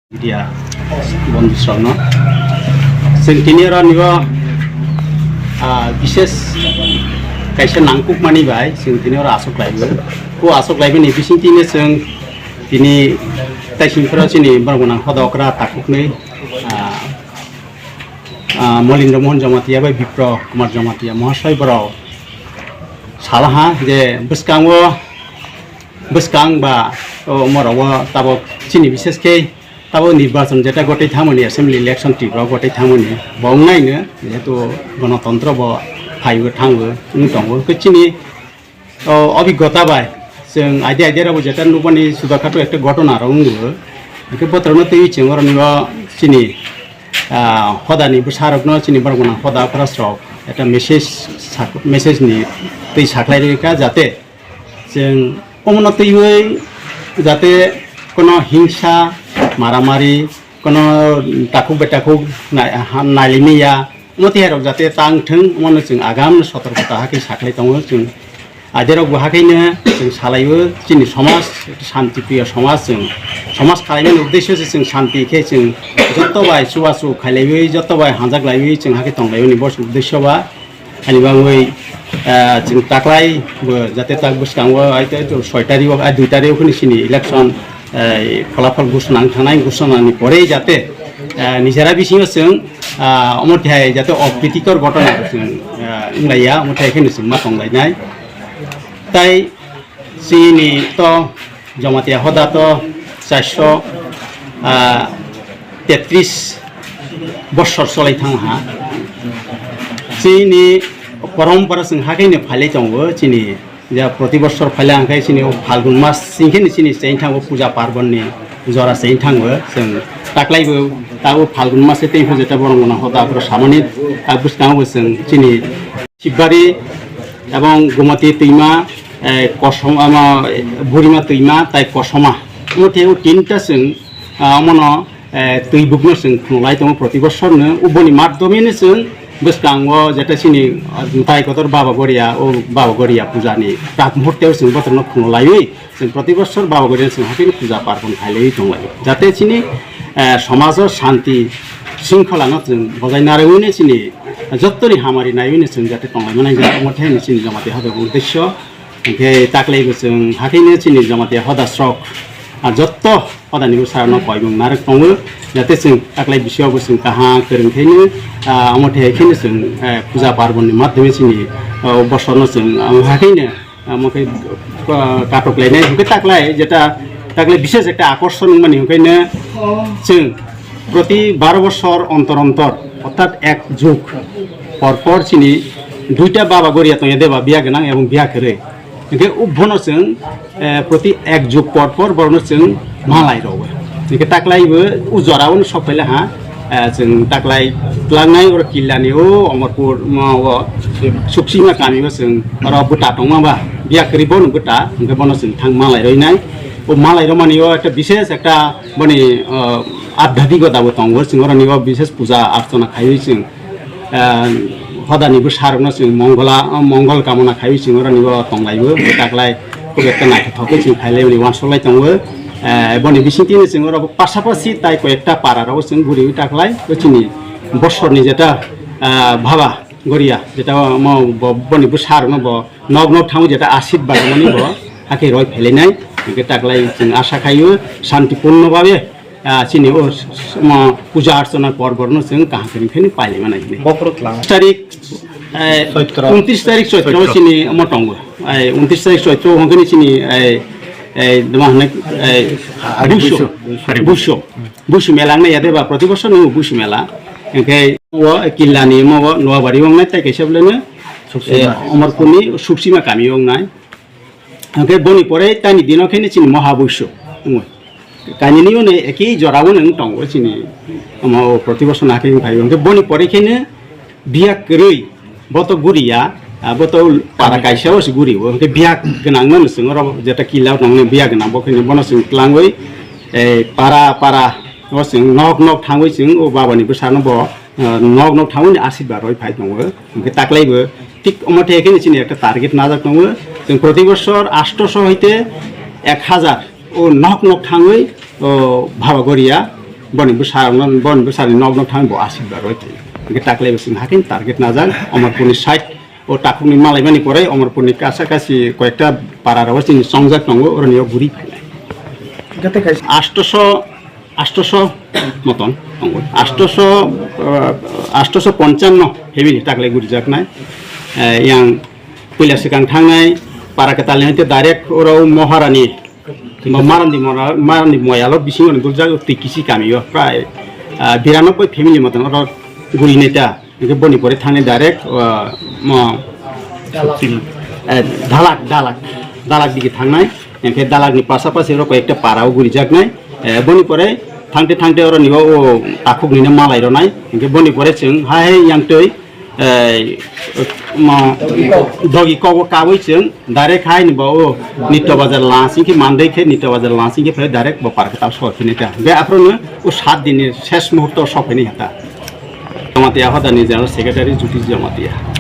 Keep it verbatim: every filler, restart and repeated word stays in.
Media bondhu srokno. Chwng tini oro nibo, ah, bishes kaisa nangkukmani bai chwng tini oro aswk laibo. O aswk laiboni bisingtwino chwng tini taising phoro chini borok gwnang hoda okra takhuknwi, ah, ah, Molindra Mohan Jamatia bai Bipro Kumar Jamatia Mohasoi borok salaha je bwskango, bwskang ba o omorok o tabok chini bishes khe tabok nirbachon jeta gotwi thangmani, assembly election Tripura gotwi thangmani bo wngnaino, jehetu gonotontro bo phaibo thango wng tongo. Hwnkhe chini o obhiggota bai chwng aide aide rokbo jeta nukmani chubakhatu ekta ghotona rok wngo. Hwnkhe botorokno twiwi chwng oroni o chini, ah, hodani bwsarokno chini borok gwnang hoda okra srok ekta message sak-, message ni twi saklai rwkha jate chwng omono twiwi jate kono hingsa, maramari, kono takhuk bai takhuk nai-, ha-, nailaimaya, omo tei hai rok jate tang thung, omono chwng agam sotorkota hakhe saklai tongo chwng. Aide rok bo hakhaino chwng salaio chini somaj, shanti priyo somaj chwng. Somaj khalaimani uddesyo se chwng shanti khe chwng joto bai chubachu khailaiwi, joto bai hanjaklaiwi chwng hakhe tonglaimani bo uddesyo ba. Ani bagwi, ah, chwng taklai bo jate tak bwskango ai te to soi tarik o, ai dui tarik o kheno chini election, eh, pholapal ghosona wng thangnai, ghosonani pore jate, eh, nijera bisingo chwng, ah, omo thai jate opritikor ghotona bo chwng, ah, wnglaiya, omo thai kheno chwng ma tonglainai. Tai chini to Jamatia hoda to charso, ah, tetris bossor cholai thang ha. Chini porompora chwng hakhe ni phalai tongo, chini ja proti bossor phalai hwnkhe chini o Phalgun mas singkhe ni chini cheng thango puja parbon ni jora cheng thango chwng taklai bo tabo Phalgun mas se tengkho jeta borok gwnang hoda aphuru samani tak bwskango bo chwng chini Sibari ebong Gomati twima, eh, kosom, ama, eh, Burima twima tai kosoma. Omo tei o tinta chwng, ah, omono, eh, twi bukno chwng khwnalai tongo proti bosorno. Oboni madhyomeno chwng bwskango jeta chini, ah, mwtai kotor Baba Goria, o Baba Goria pujani prak muhurteo chwng botorno khwnalaiwi chwng proti bosor Baba Goria chwng hakhe puja parpon khailaiwi tonglaio. Jate chini, eh, somajo shanti shringkholano chwng bojai narwino chini jottoni hamari naiwino chwng jate tonglaimani jora omo thai chini Jamatia hoda uddesyo. Hwnkhe taklaibo chwng hakhaino chini Jamatia hoda srok, ah, jotto hodani bwsarokno koimung narwk tongo, jate chwng taklai bisingo bo chwng kaham kwrwng khaino, ah, omo thai khaino chwng, eh, puja parbonni madhyome chini, oh, bosorno chwng, ah, hakhaino, ah, omo khe, ah, katok lainai hwnkhe taklai jeta taklai bishes ekta akorson wngmani hwnkhaino chwng proti baro bosor ontor ontor orthat ek jug por por chini duita Baba Goria tongya deba biya gwnang ebong biya kwrwi. Hwnkhe ubhono chwng, eh, proti ek jug por por borokno chwng malai rwo. Hwnkhe taklaibo o jorao sok phaila ha, eh, chwng taklai tlangnai oro Killani o Omorpur mo o Suksima kami o chwng oro bwta tongma ba biya kwrwi bono bwta, hwnkhe bono chwng thang malai rwinai. O malai rwmani o ekta bishes ekta boni, eh, adhyatmikota bo tongo, chwng oroni o bishes puja archona khaiwi chwng ah, hodani bwsarokno chwng mongola, mongol kamona khaiwi chwng oroni o tonglaibo, taklai khub ekta naithothok khe chwng khailaimani uansuklai tongo. Ah, boni bisingtwino chwng oro pasapasi tai koi ekta para rogo chwng guriwi taklai o chini bosorni jeta, ah, Baba Goria jeta mo bo, boni bwsarokno bo nok nok thango jeta asirbad mani bo hakhe roi phelainai, hwnkhe taklai chwng asa khaio shanti purno babe ah, chini o s-, s-, mo puja archona porborno chwng kaham khe phini pailai manai hini. Bokhorok lang. Tarik, eh, Choitro. Untris tarik Choitro Choitro. Chini omo tongo. Eh, untris tarik Choitro hwnkhe chini, eh, eh, dama hwnwi, eh, Ari Busu. Busu. Ari Busu. Busu. Busu mela wngnai yade ba proti bosor nung Busu mela. Hwnkhe o Killani mo o Noabari wngnai tai kaisa bwleno, Suksima. Eh, Omorpurni Suksima kami wngnai. Hwnkhe boni pore tani dino khe chini Moha Buisu wngo. Kainwini uni eki jora wngo wng tongo chini omo proti bosor na khe wng phaio. Hwnkhe boni pore khe biya kwrwi bo to guriya, ah, bo to para kaisa o se guriwo. Hwnkhe biya gwnang no chwng oro jeta killa o tongmani biya gwnang bo khe bono chwng twlangwi, eh, para para o chwng nok nok thangwi chwng o baba ni bwsano bo ah, nok nok thangwi ni asirbad roi phai tongo. Hwnkhe taklaibo thik omo thai khe chini ekta target najak tongo. Chwng proti bosor astoso hoite ek hazar o nok nok thangwi o Baba Goria Boni bwsarokno, boni bwsarokni nokno thang bo aswk bar roi thai. Hwnkhe taklai bo chwng hakheno target najak Omorpurni side o takhukni malaimani pore Omorpurni kasa kasi koyekta para rao chini chongjak tongo, oroni o guri phainai. Gate kaisa. Astoso, astoso moton tongo. Astoso, ah, astoso ponchanno family taklai gurijaknai. Eh, yang puila swkang thangnai para kwtalni hwnkhe direct oro Moharani Ba Marandi mora, Marandi moyalo bisingo ni gurjak twi kisi kamio prai, ah, biranobbai family motan oro guri neta. Hingke boni pore thani direct, ah, mo, eh, Dalak, Dalak, Dalak digi thangnai. Hingke Dalak ni pasapasi oro koi ekta para o gurijaknai. Eh, boni pore thangte thangte oro nibo o takhuk nino malai ronai. Hingke boni pore chwng hai yang twi eh, ma, dogi kogo kabui chwng direct hai ni bo o Nitya Bazar lansing khe mandai khe Nitya Bazar lansing khe phai direct bo park ta sor phini ta. Be aphro no o sat din ni ses muhurto sok phini ta. Jamatia hoda ni General Secretary Jyoti Jamatia.